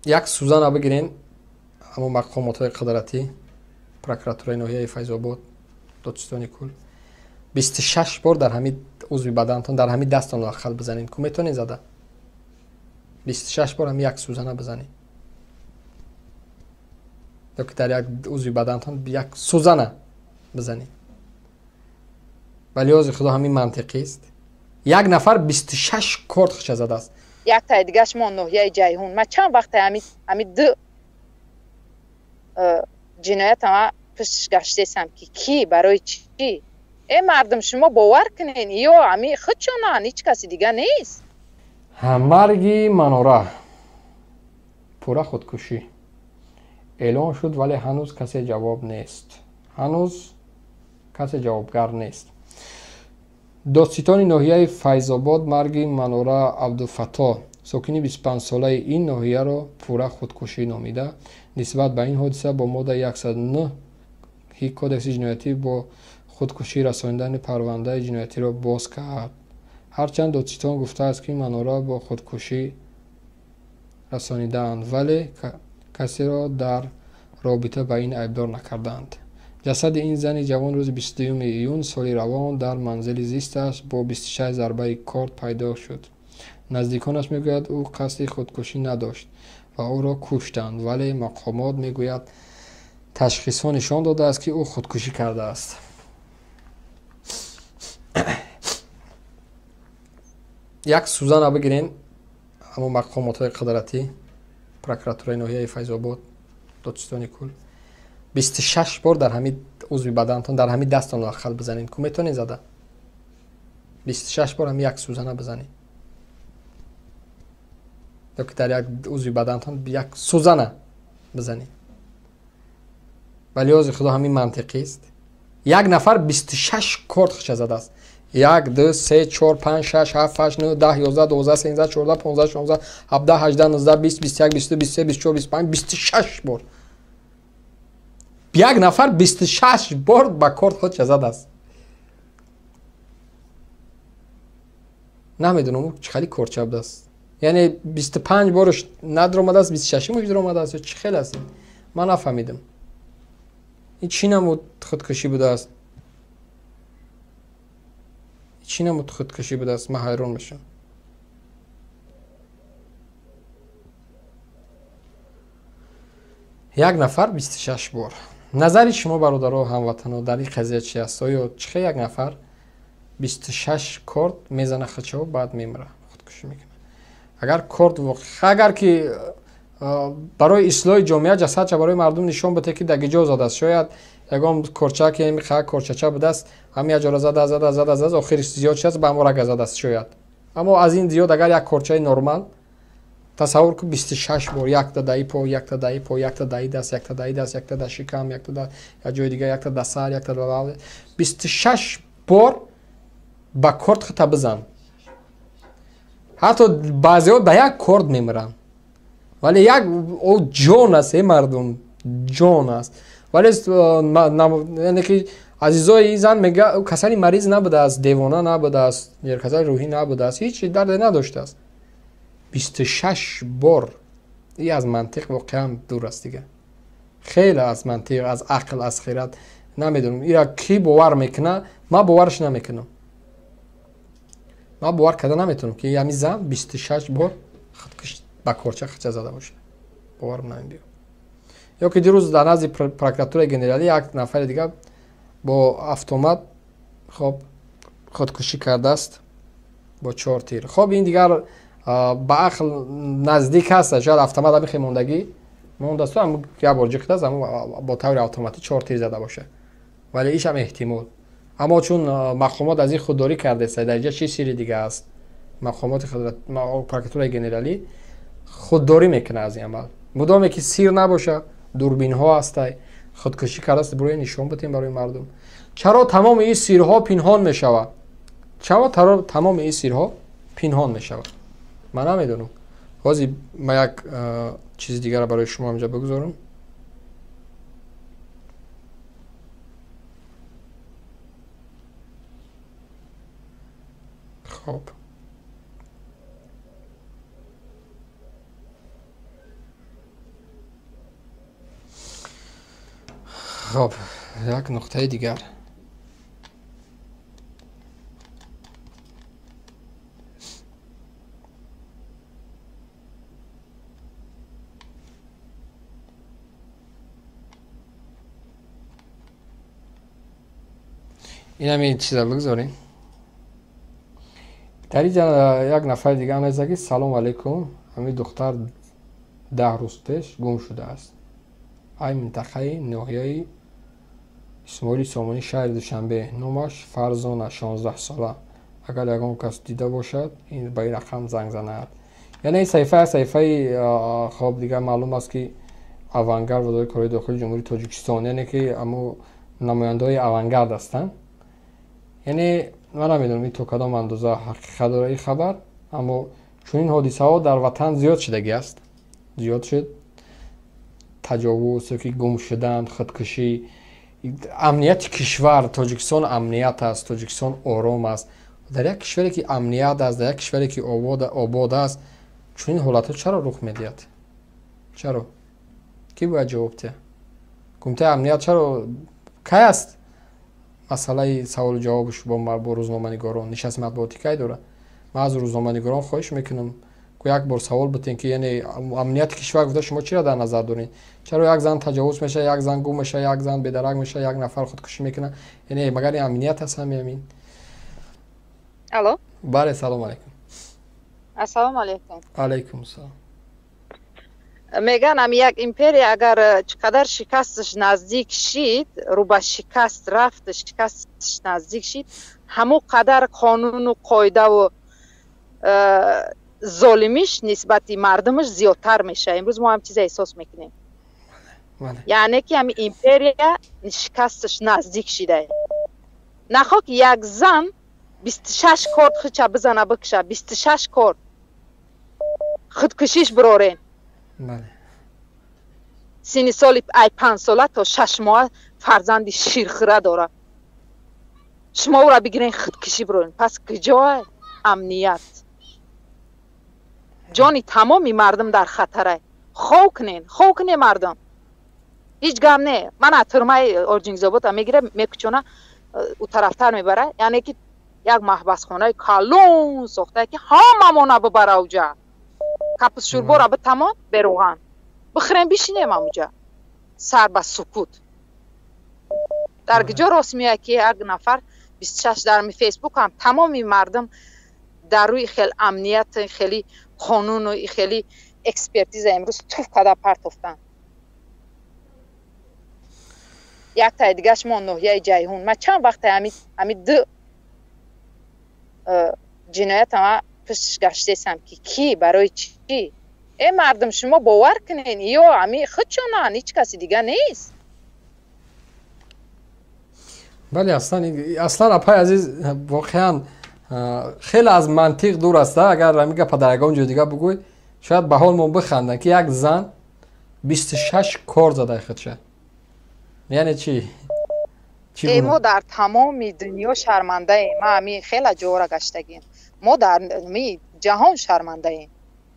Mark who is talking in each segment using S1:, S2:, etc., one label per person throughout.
S1: Як сӯзана бигирен, ҳамон мақомотҳои қудратӣ, прокуратураи ноҳияи Файзобод, додситони кул, 26 бор дар ҳамин узви баданатон, дар ҳамин дастон лақал бизанед. Ку метавонед зада? 26 бор ҳамин як сӯзана бизанед. Ё ки дар як узви баданатон як сӯзана бизанед. Ба лиҳози худо ҳамин мантиқист. Як нафар 26 корд хича задааст.
S2: Яктаи дигаш мо ноҳияи Ҷайҳун. Ман чанд вақте ҳами ду ҷиноятама пуштш гаштесам, ки кӣ, барои чӣ? Э мардум, шумо бовар кунен, ё ҳами худшонанд, ҳеҷ каси дига нест.
S1: Марги Манора пурра худкушӣ эълон шуд, вале ҳанӯз касе ҷавоб нест. Ҳанӯз касе ҷавобгар нест. Додситони ноҳияи Файзобод марги Манора Абдуфаттоҳ, сокини 25-солаи ин ноҳияро пурра худкушӣ номида, нисбат ба ин ҳодиса бо моддаи 109 Кодекси ҷиноятӣ бо худкушӣ расонидани парвандаи ҷиноятиро боз кард. Ҳарчанд додситон гуфтааст, ки Манора бо худкушӣ расонидаанд, вале касеро дар робита ба ин айбдор накардаанд. Ҷасади ин зани ҷавон рӯзи 22 июн соли равон дар манзили зисташ бо 26 зарбаи корд пайдо шуд. Наздиконаш мегӯяд, ӯ қасди худкушӣ надошт ва ӯро куштанд, вале мақомот мегӯяд, ташхисҳо нишон додааст, ки ӯ худкушӣ кардааст. Як сӯзана бигирен, ҳамон мақомотҳои қудратӣ, прокуратураи ноҳияи Файзобод, додситони кул, 26 бор дар ҳамин узви баданатон, дар ҳамин дастон лақал бизанед. Ку метавонед зада? 26 бор ҳамин як сӯзана бизанед. Ё ки дар як узви баданатон як сӯзана бизанед. Ба лиҳози худо ҳамин мантиқист. Як нафар 26 корд хича задааст. 1, 2, 3, 4, 5, 6, 7, 8, 9, 10, 11, 12, 13, 14, 15, 16, 17, 18, 19, 20, 21, 22, 23, 24, 25, 26 бор. Як нафар 26 бор ба корд худша задааст. Намедонам ӯ чӣ хеле корча будааст. Яъне 25 борш надромадааст, 26-маш даромадааст ё чӣ хел аст? Ман нафаҳмидам. Ин чӣ намуд худкушӣ будааст? Чӣ намуд худкушӣ будааст? Ман ҳайрон мешавам. Як нафар 26 бор. Назари шумо, бародаро, ҳамватано, дар ин қазия чи аст? Оё чӣ хел як нафар 26 корд мезана хачао, баъд мемира, худкушӣ мекунад? Агар корд агар ки барои ислоҳи ҷомеа ҷасадча барои мардум нишон бите, ки дар гиҷо задааст, шояд ягон корча ки ҳами корчача будааст, ҳами як ҷора зада зада зада зада, охириш зиёд шудааст, ба ҳамон рага задааст шояд. Аммо аз ин зиёд агар як корчаи нормал тасаввур кун, 26 бор якта даи по, якта даи по, якта даи даст, якта даи даст, якта да шикам, якта да як ҷои дигар, якта да сар, якта да лав, 26 бор ба корд хита бизан. Ҳатто баъзеҳо ба як корд мемиранд, вале як о ҷон аст, э мардум, ҷон аст. Вале яъне ки азизои ин зан мега, касали мариз набудааст, девона набудааст, касали рӯҳӣ набудааст, ҳеҷ дарде надоштааст. 26 бор и аз мантиқ воқеан дур аст дига. Хеле аз мантиқ, аз ақл, аз хират намедонам. Ира кӣ бовар мекуна? Ман боварш намекунам. Ман бовар карда наметавонам, ки ҳамин зан 26 бор худкуш ба корча хича зада бошад. Боварам намебиёд. Ё ки дирӯз дар назди прокуратураи генералӣ як нафари дигар бо автомат хоб худкушӣ кардааст бо 4 тир. Хоб ин дигар ба ақл наздик аст, шояд автомат ҳами хемондагӣ мондааст, ҳам як бор ҷиқидааст, ҳам бо таври автоматӣ 4 тир зада бошад. Вале иш ҳам эҳтимол. Аммо чун мақомот аз ин худдорӣ кардааст, дар инҷа чӣ сирри дига аст? Мақомоти прокуратураи генералӣ худдорӣ мекунад аз ин амал. Мудоме ки сир набошад, дурбинҳо ҳастай, худкушӣ кардааст, барои нишон битем барои мардум. Чаро тамоми ин сирҳо пинҳон мешавад? Чаро тамоми ин сирҳо пинҳон мешавад? Ман намедонам. Ҳозир ман як чизи дигарро барои шумо инҷа бигузорам. Хоб. Хоб, як нуқтаи дигар. Инами чиза бигзорем. Дар инҷа як нафари дига нависта ки салом алейкум, ҳамин духтар 10 рӯз пеш гум шудааст. Ай минтақаи ноҳияи Исмоили Сомонӣ, шаҳри Душанбе. Номаш Фарзона, 16 сола. Агар ягон кас дида бошад, ба ин рақам занг занад. Яъне ин саҳифа саҳифаи хоб дигар маълум аст ки Авангард, Вазорати корҳои дохилии Ҷумҳурии Тоҷикистон, яъне ки амо намояндаҳои Авангард ҳастанд. Яъне ман намедонам ин то кадом андоза ҳақиқат дорад ин хабар, аммо чунин ҳодисаҳо дар ватан зиёд шудагӣ аст. Зиёд шуд. Таҷовуз ёки гум шудан, худкушӣ. Амнияти кишвар, Тоҷикистон амният аст, Тоҷикистон ором аст. Дар як кишваре ки амният аст, дар як кишваре ки обод аст, чунин ҳолатҳо чаро рух медиҳад? Чаро? Кӣ бояд ҷавоб диҳад? Кумитаи амният чаро кай аст? Масъалаи саволу ҷавобш бо рӯзноманигорон, нишасти матбуотӣ кай дорад? Ман аз рӯзноманигорон хоҳиш мекунам, ку як бор савол битем ки яъне амнияти кишвар гуфта шумо чиро дар назар доред? Чаро як зан таҷовуз мешавад, як зан гум мешавад, як зан бедарак мешавад, як нафар худкушӣ мекунад? Яъне магар ин амният аст ҳами ҳамин?
S2: Алло?
S1: Бале, салом алейкум.
S2: Ассалому алейкум.
S1: Алейкум салом.
S2: Меган ами як империя агар чӣ қадар шикасташ наздик шид, рӯ ба шикаст рафт, шикасташ наздик шид, ҳамон қадар қонуну қоидаву золимиш нисбати мардумаш зиёдтар мешавад. Имрӯз мо ҳам чиза эҳсос мекунем. Яъне ки ами империя шикасташ наздик шида. Нахо ки як зан 26 корд хича бизана бикша, 26 корд худкушиш бирорен. Синни соли ай 5 сола то 6 моҳ фарзанди ширхӯра дорад. Шумо ӯра бигирен худкушӣ бирорен. Пас куҷо амният? Ҷони тамоми мардум дар хатарай. Хов кунен, хов кунен мардум. Ҳеҷ гап не. Ман аз турмаи Орҷингзобота мегира, мекучона, ӯ тарафтар мебара. Яъне ки як маҳбасхонаи калон сохта ки ҳамамона бибара уҷа. Капус шурбора битамон бероған. Бихӯрем бишинем амуҷа. Сар ба сукут. Дар куҷо рост меояд ки як нафар 26 дар Фейсбук ҳам тамоми мардум дар рӯи хел амният, хеле қонуну хеле экспертиза имрӯз туф када партофтанд. Яктаи дигаш мо ноҳияи Ҷайҳун. Ман чанд вақте ҳами ду ҷиноят ама пуштш гаштесам ки кӣ барои чӣ? Э мардум, шумо бовар кунен, ё ҳами худшонанд, ҳеҷ каси дига нест.
S1: Бале, аслан апай азиз, воқеан хеле аз мантиқ дур аст. Агар ҳамин гапа дар ягон ҷои дига бигӯй, шояд ба ҳолмон биханданд ки як зан 26 кор задай худша. Яъне чӣ?
S2: Мо дар тамоми дунё шармандаем. Ма ҳамин хеле ҷоро гаштагем. Мо дар ҷаҳон шармандаем.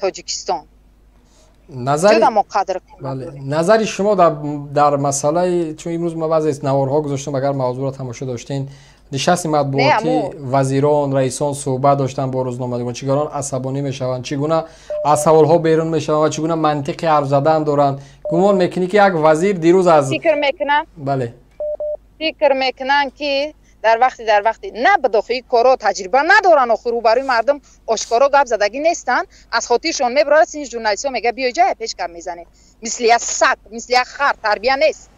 S2: Тоҷикистон.
S1: Назари шумо дар масъалаи, чун имрӯз ма баъзе наворҳо гузоштам, агар мавзӯъро тамошо доштен, нишасти матбуотӣ вазирон, раисон суҳбат доштанд бо рӯзноманигорон, чӣ гуна асабонӣ мешаванд, чӣ гуна аз саволҳо берун мешаванд ва чӣ гуна мантиқи ҳарф задан доранд. Гумон мекунӣ ки як вазир дирӯз аз
S2: фикр мекунам,
S1: бале,
S2: фикр мекунанд ки дар вақти на ба дохили коро таҷриба надоранд, охир рӯбарӯи мардум ошкоро гап задагӣ нестанд, аз хотиршон мебарад. Сини журналистҳо мегӯяд биё ҷая пеш гап мезанед, мисли як саг, мисли як хар, тарбия нест.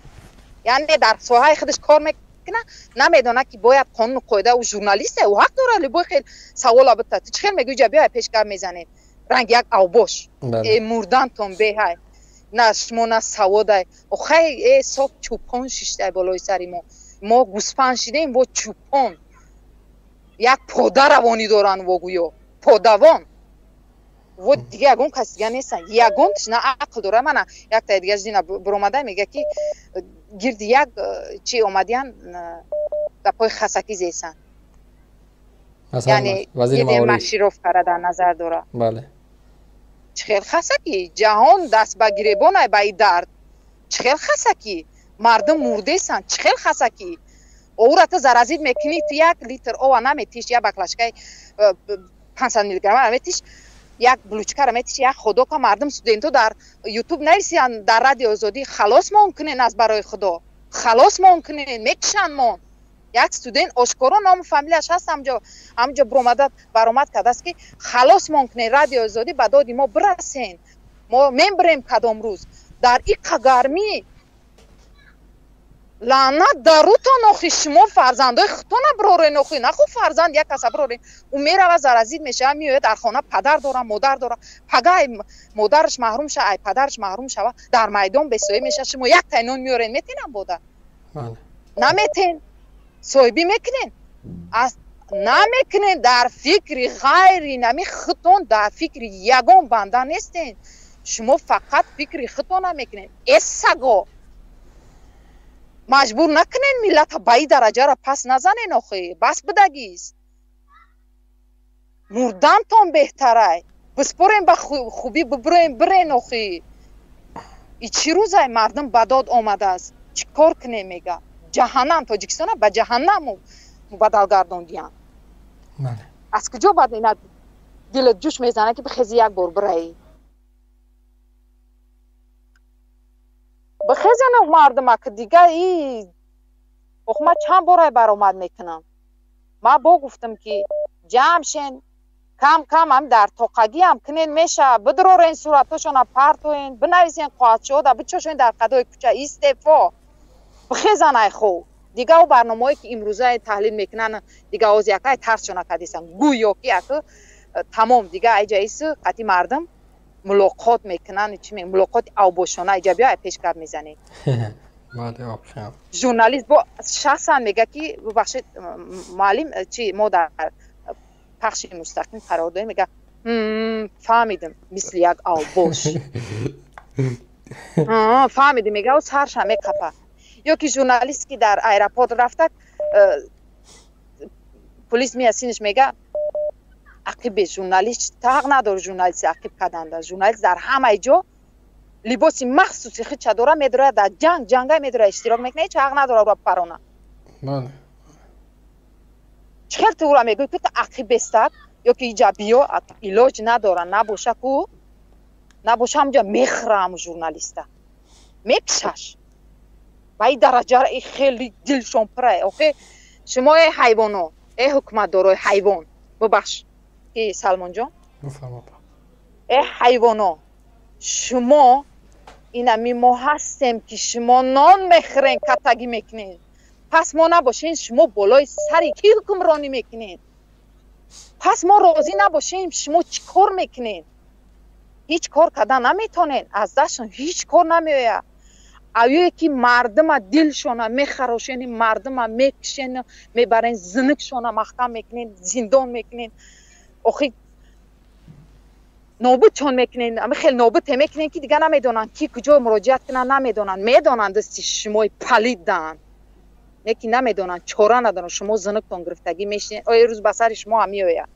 S2: Яъне дар соҳаи худаш кор мекунад, намедонад ки бояд қонуну қоида. Ӯ журналист, ӯ ҳақ дорад любой хел савола бита. Ту чӣ хел мегӯӣ ҷа биё пеш гап мезанед? Ранг як авбош. Э мурдантон беҳай. На шумо на саводай. Охай э соф чӯпон шиштай болои сари мо. Мо гӯспанд шидем во чӯпон. Як пода равонӣ доранд во гӯё. Подавон. Во дига ягон кас дига нестанд. Ягонташ на ақл дора. Мана яктаи дигаш дина биромада мега ки гирди як чи омадиян гапҳои хасакӣ зесанд. Яъне гирди машировкара дар назар дора.
S1: Бале.
S2: Чӣ хел хасакӣ? Ҷаҳон даст ба гиребонай ба и дард. Чӣ хел хасакӣ? Мардум мурдесанд, чӣ хел хасакӣ? Ора ту заразид мекунӣ, ту як литр ова наметиш, як баклашкаи 500 миллиграмма наметиш, як булучкара метиш, як худока мардум студентҳо дар ютуб нависиянд, дар радио Озодӣ халосмон кунен аз барои Худо, халосмон кунен, мекушанд мон. Як студент ошкоро ному фамилияш ҳаст, ҳамҷо буромада баромад кардааст, ки халосмон кунен, радио Озодӣ ба доди мо бирасен, мо мебирем кадом рӯз дар иқа гармӣ. Лаънат дарутон, охи шумо фарзандои худтона бирорен, охи наху фарзанд як каса бирорен, ӯ мерава заразид мешава, меояд дар хона падар дора, модар дора, пага ай модараш маҳрум шава, ай падараш маҳрум шава, дар майдон бесоҳиб мешава. Шумо як тай нон меорен, метенам бода наметен, соҳибӣ мекунен, намекунен. Дар фикри ғайри нами худтон, дар фикри ягон банда нестен, шумо фақат фикри худтона мекунен. Э саго, маҷбур накунен миллата, ба ин дараҷаро пас назанен, охи бас будагист, мурдантон беҳтарай, биспорем ба хубӣ, бибироем, бирен, охи и чӣ рӯзай? Мардум ба дод омадааст, чӣ кор кунем, мега ҷаҳаннам, Тоҷикистона ба ҷаҳаннам мубаддал гардондиянд. Аз куҷо баъд ина дилат ҷӯш мезанад, ки бихези, як бор бираӣ, бихезана мардумак дига и. Ох, ман чанд борай баромад мекунам, ман бо гуфтам, ки ҷамъ шен, кам кам ам дар тоқагиам кунен меша, бидурорен, суратҳошона партоен, бинависен, қоатшода бичошен дар қадои кӯча, истефо, бихезан ай хоб. Дига ӯ барномаҳое ки имрӯза таҳлил мекунанд, дига оз якай тарсшона кардисан, гӯё ки яку тамом дига айҷа ису қати мардум мулоқот мекунанд, чи мулоқоти авбошона, иҷа биё, ай пеш гап мезанед. Журналист бо шахсан мега, ки бубахшед, муаллим, чи мо дар пахши мустақим қарор дорем, мега фаҳмидим, мисли як авбош фаҳмидим, мега, сарша меқапа. Ё ки журналист, ки дар аэропорт рафта, полис меясинаш, мега ақибе журналист ҳақ надорад журналисти ақиб карданда. Журналист дар ҳамаи ҷо либоси махсуси худша дора, медорояд, дар ҷанг ҷангай медорояд, иштирок мекунад, ҳеҷ ҳақ надорад ӯро парона. Чӣ хел ту ӯра мегӯӣ, ки ту ақибестак ё ки иҷа биё? Илоҷ надора, набоша ку набоша, ҳамҷа мехӯра ҳаму журналиста, мекушаш. Ба ин дараҷара и хеле дилшон пурае. Охе шумо, э ҳайвоно, э ҳукуматдорои ҳайвон, бубахш ки Салмонҷон, э ҳайвоно, шумо инами мо ҳастем, ки шумо нон мехӯрен, катагӣ мекунед. Пас мо набошем, шумо болои сари кӣ ҳукмронӣ мекунед? Пас мо розӣ набошем, шумо чӣ кор мекунед? Ҳеҷ кор карда наметонед, аз дастшон ҳеҷ кор намеояд. Аёе ки мардума дилшона мехарошени, мардума мекушен, мебарен, зинукшона маҳкам мекунен, зиндон мекунен, охи нобудшон мекунен, ами хел нобуде мекунен, ки дига намедонанд, ки куҷо муроҷиат кунанд, намедонанд. Медонанд, дасти шумои палиддаанд, не ки намедонанд, чора надоранд. Шумо зинуктон гирифтагӣ мешинед, ои рӯз ба сари шумо ҳам меояд.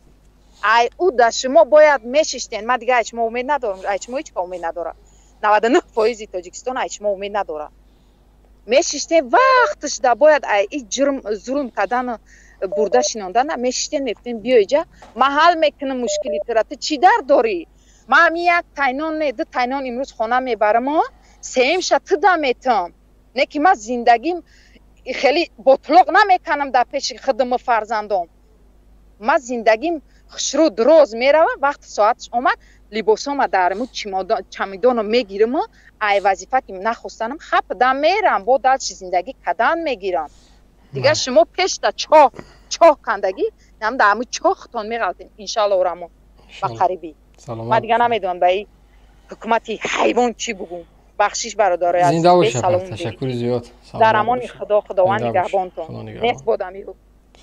S2: Ай ӯ да шумо бояд мешиштен. Ман дига ай шумо умед надорам, ай шумо ҳеҷ ка умед надорам. 99% Тоҷикистон ай шумо умед надорад. Мешиштен, вақташ да бояд ай и ҷурм зулм кардану бурда шинондана мешиштен, мегуфтем, биё иҷа, ман ҳал мекунам мушкили тура, ту чӣ дард дорӣ? Ман ҳами як тайнон не, ду тайнон имрӯз хона мебарамо, сеюмша ту да метам, не ки ман зиндагим хеле ботлоқ намеканам дар пеши худуму фарзандом. Ман зиндагим хушрӯ дроз мерава, вақти соаташ омад, либосома дарму чамидоно мегириму ай вазифа ки нахостанам хап да мерам, бо дальше зиндагӣ кадан мегирам. Дига шумо пешта чоҳ чоҳ кандагӣ нам да ҳами чоҳтон меғалтем, иншалло рамо ба қарибӣ. Ман дига намедонам ба ин ҳукумати ҳайвон чӣ бугум. Бахшиш, бародарои азиз.
S1: Зинда бошед, ташаккури зиёд.
S2: Дар амони Худо, Худованд нигаҳбонтон. Нест бод ами.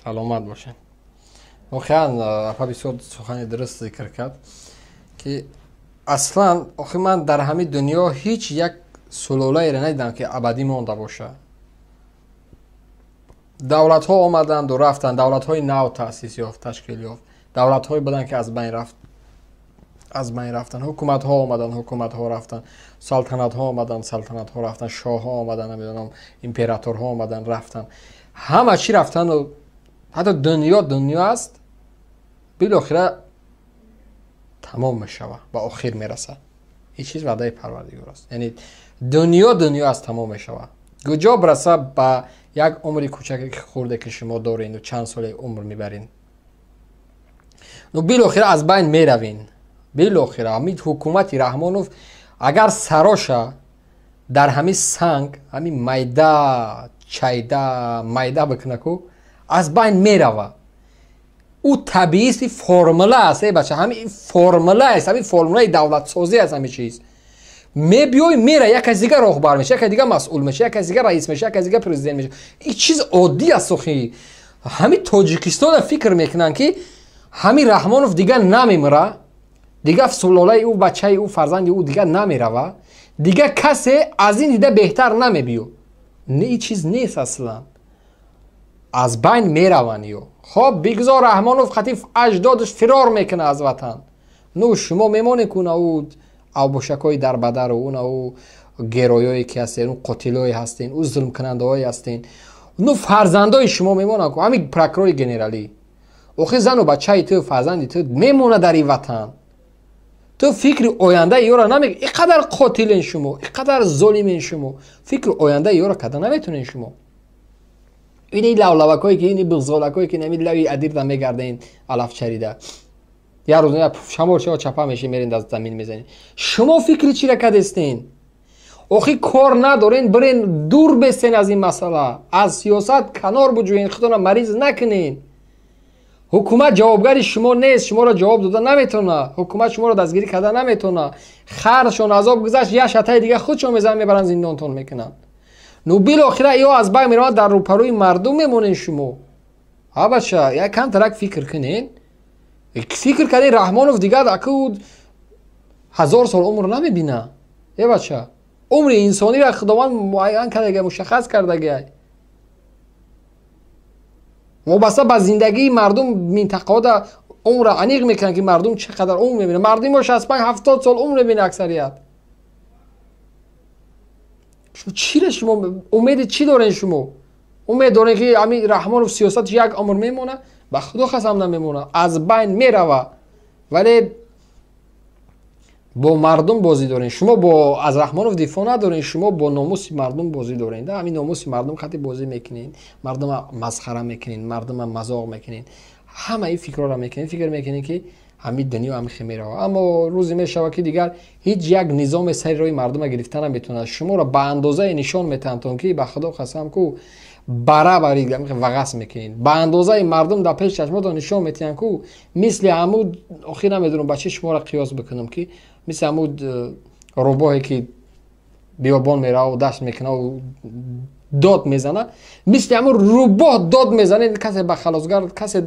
S1: Саломат бошед. Воқеан апа бисёр сухани дуруст зикр кард, ки аслан охи ман дар ҳамин дунё ҳеҷ як сулолаеро надидам, ки абадӣ монда бошад. Давлатҳо омаданду рафтанд, давлатҳои нав таъсис ёфт, ташкил ёфт, давлатҳое буданд, ки аз байн рафт, аз байн рафтанд, ҳукуматҳо омаданд, ҳукуматҳо рафтанд. Салтанатҳо омаданд, салтанатҳо рафтанд, шоҳҳо омаданд, намедонам, императорҳо омаданд, рафтанд, ҳама чӣ рафтану ҳатто дунё дунё аст, билохира тамом мешавад, ба охир мерасад. Ин чиз ваъдаи Парвардигор аст. Яъне дунё дунё аст, тамом мешавад. Куҷо бираса ба як умри кӯчаке, ки хурде, ки шумо дорену чанд соли умр мебарин, ну билохира аз байн меравин. Билохира ҳамин ҳукумати Раҳмонов агар сароша дар ҳамин санг, ҳамин майда чайда майда бикунаку, аз байн мерава. Ӯ табиист, формула аст, э бача, ҳамин формула аст, ҳамин формулаи давлатсозӣ аст. Ҳамин чиз мебиёй, мера, як кас дигар роҳбар меша, як кас дигар масъул меша, як кас дигар раис меша, як кас дигар президент меша. Ин чиз оддӣ аст. Охи, ҳамин Тоҷикистона фикр мекунанд, ки ҳамин Раҳмонов дигар намемира, дигар сулолаи ӯ, бачаи ӯ, фарзанди ӯ дигар намерава, дигар касе аз ин дида беҳтар намебиё. Не, ин чиз нест аслан, аз байн мераванд ё. Хоб, бигзор Раҳмонов хатиф аҷдодаш фирор мекунад аз ватан, ну шумо мемонед ку, на ӯ авбошакҳои дарбадару ӯ, на ӯ героёе ки ҳастен, ӯ қотилое ҳастен, ӯ зулмкунандаҳое ҳастен, ну фарзандои шумо мемонанд ку. Ҳамин прокурори генералӣ, охи, зану бачаи ту, фарзанди ту мемонад дар ин ватан. Ту фикри ояндаи ёро наме, ин қадар қотилен шумо, ин қадар золимен шумо, фикри ояндаи ёро карда наметонен шумо. Ини лавлавакое ки, ини биғзолакое ки нами лави адирда мегарден, алафчарида, як рӯз шамол шава, чапа меши, мерен, дар замин мезанед. Шумо фикри чира кадестен? Охи, кор надорен, бирен, дур бестен аз ин масъала, аз сиёсат канор буҷӯен, худтона мариз накунен. Ҳукумат ҷавобгари шумо нест, шуморо ҷавоб дода наметавона, ҳукумат шуморо дастгирӣ карда наметавона. Харшон азоб гузашт, як шатаи дига худшон мезананд, мебаранд, зиндонтон мекунанд. Ну билохира ё аз байн меравад, дар рӯпарӯи мардум мемонен шумо. Ҳа бача, як камтарак фикр кунен. Фикр карден, Раҳмонов дигар аку 1000 сол умр намебина. Е бача, умри инсониро Худованд муайян кардага, мушаххас кардагай. Вобаста ба зиндагии мардум минтақаҳода умра аниқ мекунанд, ки мардум чӣ қадар умр мебинад. Мардуми мо 65-70 сол умр мебинад аксарият. Чира шумо умеди чӣ дорен? Шумо умед дорен, ки ҳамин Раҳмонов сиёсатш як умр мемона? Ба Худо қасам, намемона, аз байн мерава. Вале бо мардум бозӣ дорен шумо, бо аз Раҳмонов дифоъ надорен шумо, бо номуси мардум бозӣ дорен. Да, ҳамин номуси мардум хати бозӣ мекунен, мардума масхара мекунен, мардума мазоқ мекунен, ҳама ин фикрҳоро мекунен. Фикр мекунен, ки ҳамин дунё ҳамин хел мерава. Аммо рӯзе мешавад, ки дигар ҳеҷ як низоме сари роҳи мардума гирифта наметавонад. Шуморо ба андозае нишон метаҳанд, ки ба Худо қасам ку, барабари вағас мекунед. Ба андозаи мардум дар пеши чашмотон нишон метиҳанд ку, мисли ҳамун, охир намедонам, ба чӣ шуморо қиёс бикунам, ки мисли ҳамун рӯбоҳе, ки биёбон мераву дашт мекунаву дод мезана, мисли ҳамун рӯбоҳ дод мезанед. Касе ба халосгар, касе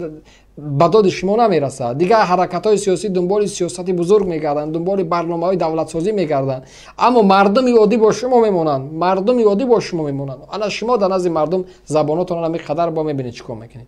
S1: ба доди шумо намерасад. Дигар ҳаракатҳои сиёсӣ дунболи сиёсати бузург мегарданд, дунболи барномаҳои давлатсозӣ мегарданд, аммо мардуми оддӣ бо шумо мемонанд, мардуми оддӣ бо шумо мемонанд. Ана шумо дар назди мардум забонотонро ҳамин қадар бо мебинед, чӣ кор мекунед.